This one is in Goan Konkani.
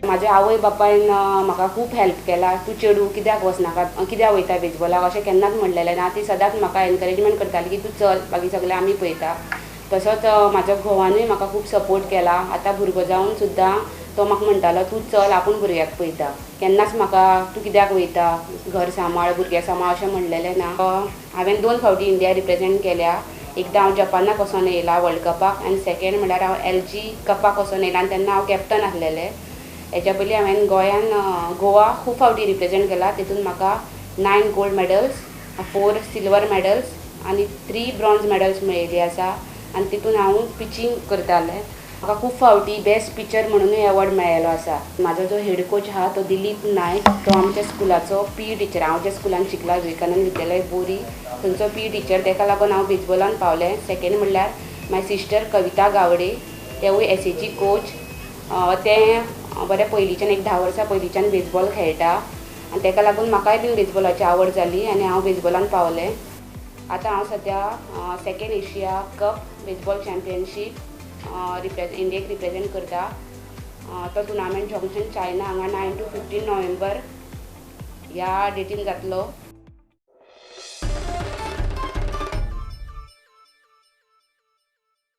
म्हाज्या आवय बापायन म्हाका खूब हेल्प केला. तूं चेडूं कित्याक वचनाका, कित्याक वयता बेजबॉलाक अशें केन्नाच म्हणलेलें ना. ती सदांच म्हाका एनकरेजमेंट करताली की तूं चल, बाकी सगळें आमी पळयता. तसोच म्हाज्या घोवानूय म्हाका खूब सपोर्ट केला. आतां भुरगो जावन सुद्दां तो म्हाका म्हणटालो तूं चल, आपूण भुरग्याक पळयता. केन्नाच म्हाका तूं कित्याक वयता, घर सांबाळ, भुरग्याक सांबाळ अशें म्हणलेलें ना. हांवें 2 फावटी इंडिया रिप्रेजेंट केल्या. एकदां हांव जपानाक वचोन येयला वर्ल्ड कपाक आनी सेकेंड म्हणल्यार हांव LG कपाक वचोन येयला आनी तेन्ना हांव कॅप्टन आसलेलें. हेच्या पयलीं हांवें गोंयान गोवा खूब फावटी रिप्रेजेंट केला. तितून म्हाका 9 गोल्ड मॅडल्स, 4 सिल्वर मॅडल्स आनी 3 ब्रॉन्ज मॅडल्स मेळिल्ली आसा. आनी तितून हांव पिचींग करतालें. म्हाका खूब फावटी बेस्ट पिचर म्हणूनय एवॉर्ड मेळिल्लो आसा. म्हाजो जो हेड कोच आहा तो दिलीप नायक, तो आमच्या स्कुलाचो पी टिचर. हांव ज्या स्कुलान शिकलां विवेकानंद विद्यालय बोरी, थंयचो पी टिचर. तेका लागून हांव बेजबॉलान पावलें. सेकेंड म्हणल्यार my sister कविता गावडे, तेवूय SAG coach. तें बरें पयलींच्यान एक 10 वर्सां पयलींच्यान बेजबॉल खेळटा आनी तेका लागून म्हाकाय बीन बेजबॉलाची आवड जाली आनी हांव बेजबॉलान पावलें. आतां हांव सद्या 2nd Asia cup baseball championship इंडियेक रिप्रेजेंट करता. तो टुर्नामेंट जॉंगशन चायना हांगा 9 to 15 नोव्हेंबर ह्या डेटीन जातलो.